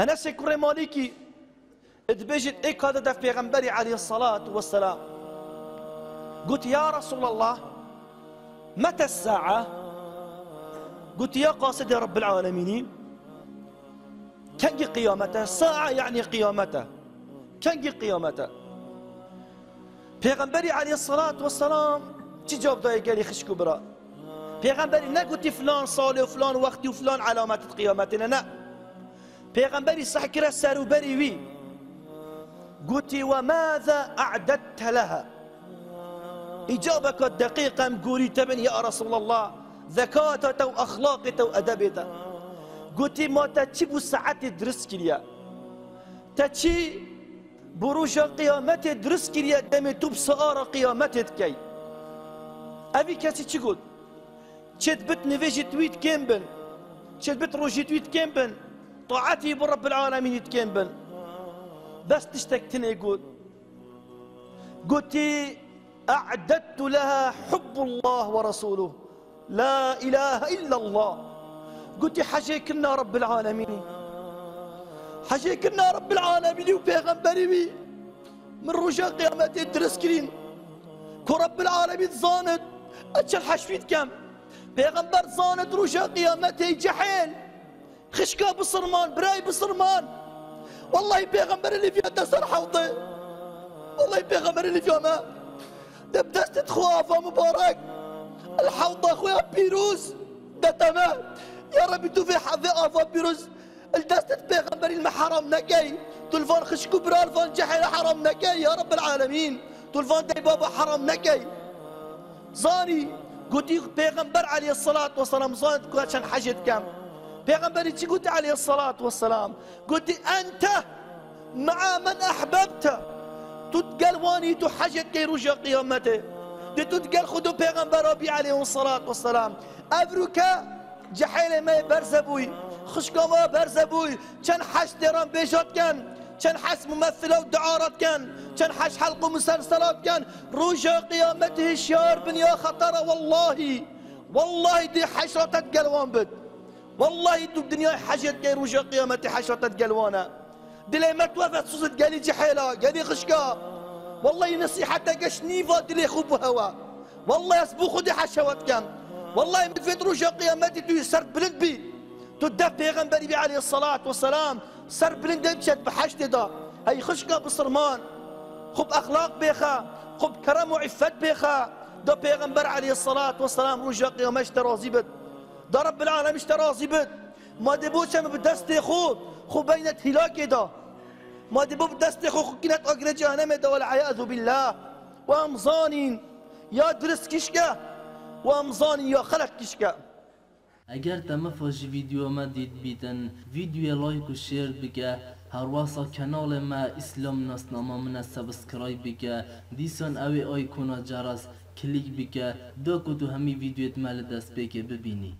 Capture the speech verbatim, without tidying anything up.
Enesê kurê Malîkî dibêjit, ê ka de dev Pêxemberî aleyhissalatu vesselam got, "Ya Resulallah, mete sa'a?" Got, "Ya qasidê Rabbil Alemînî, kengî qiyamete? Sa'a yani qiyamete. Kengî qiyamete?" Pêxemberî aleyhissalatu vesselam çi cevap daye gelî xişk û bira? Pêxemberî negotî filan salê û filan wextî û filan alametê qiyametê ne, ne. Pêxemberî seh kire ser û berî wî. Gotî, "Ve maza a'dedte leha?" Îcabeke deqîq em gorî te bin, ya Resulallah, zekata te û exlaqê te û edebê te. Gotî, "Ma te çi bo saetê dirist kiriye? Te çi bo roja qiyametê dirist kiriye, demê tu bi siara qiyametê dikey?" Evî kesî çi got? Çêdibit nivêjî wî di kêm bin, çêdibit rojî wî di kêm bin, taetî bo Rabbil Alemînî di kêm bin. Bes tiştek tinê got. Gotî, "A'dedtu leha hubbullah ve rasuluh. La ilahe illallah." Gotî, "Hecê kirina Rabbil Alemînî. Hecê kirina Rabbil Alemînî û Pêxemberî wî." Min roja qiyametê dirist kirîn. Ku Rabbil Alemîn zanit, ez çend heş wî dikem. Pêxember zanit roja qiyametê cehêl. Xişka bisilman, birayê bisilman. Wellahî Pêxemberî lîviya te ser hewdê. Wellahî Pêxemberî lîviya me. De bi destê xwe ava mubarek. El hewda xwe ya pîroz de te me. Ya Rebî tu vê hevê ava pîroz Li destê Pêxemberî me heram nekey. Tu li van xişk û bira li van cehêla heram nekey, ya Rabbil Alemîn. Tu li van dey baba heram nekey. Zanî, gotî Pêxember aleyhissalatu vesselam, zanî ku çend hecê dikem. Pêxemberî çi gotî aleyhissalatu vesselam? Gotî, "Ente ma'a men ehbebte." Tu digel wanî, tu hecê dikey roja qiyametê. Dê tu digel Xudo Pêxember abî aleyhissalatu vesselam. Evroke cehêlê me yê berze bûy, xişka me berze bûy, çend heş dêran bêja dikin, çend heş mumesila û duara dikin, çend heş helq û muselsela dikin, roja qiyametê hişyar bin ya xetera, wellahî, wellahî dê heşra te digel wan bit. Wellahî tu dinyayê hecê dikey, roja qiyametê heşra te digel wan e. Dilê me tu ve suzit gelî cihêla, gelî xişka. Wellahî nesîheteke ji nîva dilê xwe bihewe. Wellahî ez bo Xwedê heşewet kem. Wellahî min divêt roja qiyametê tu yî ser bilind bî. Tu dev Pêxemberî bî aleyhissalatu vesselam. Ser bilind de biçet bi heştê da. Hey xişka bisilman. Xwe bi exlaq bêxe. Xwe bi kerem û îffet bêxe. Da Pêxember aleyhissalatu vesselam roja qiyamet ji te razî bit. Da Rabbil Alemîn ji te razî bit. Ma dê bo çeme bi destê xwe, xwe beynet hîlakê da. Ma dê bo bi destê xwe, xwe kinet agirê cehenemê da, wele'iyâzu billâh. Û em zanîn ya dirist kişke, û em zanîn ya xelet kişke. Eger te mifa ji vîdyoya me dît bîtin, vîdyoyê like û share bike, herwesa kenalê me Îslam Nasnama Min e subscribe bike, dîsan ew ê aykona ceras klîk bike, da ku tu hemî vîdyoyêt me li destpêkê bibînî.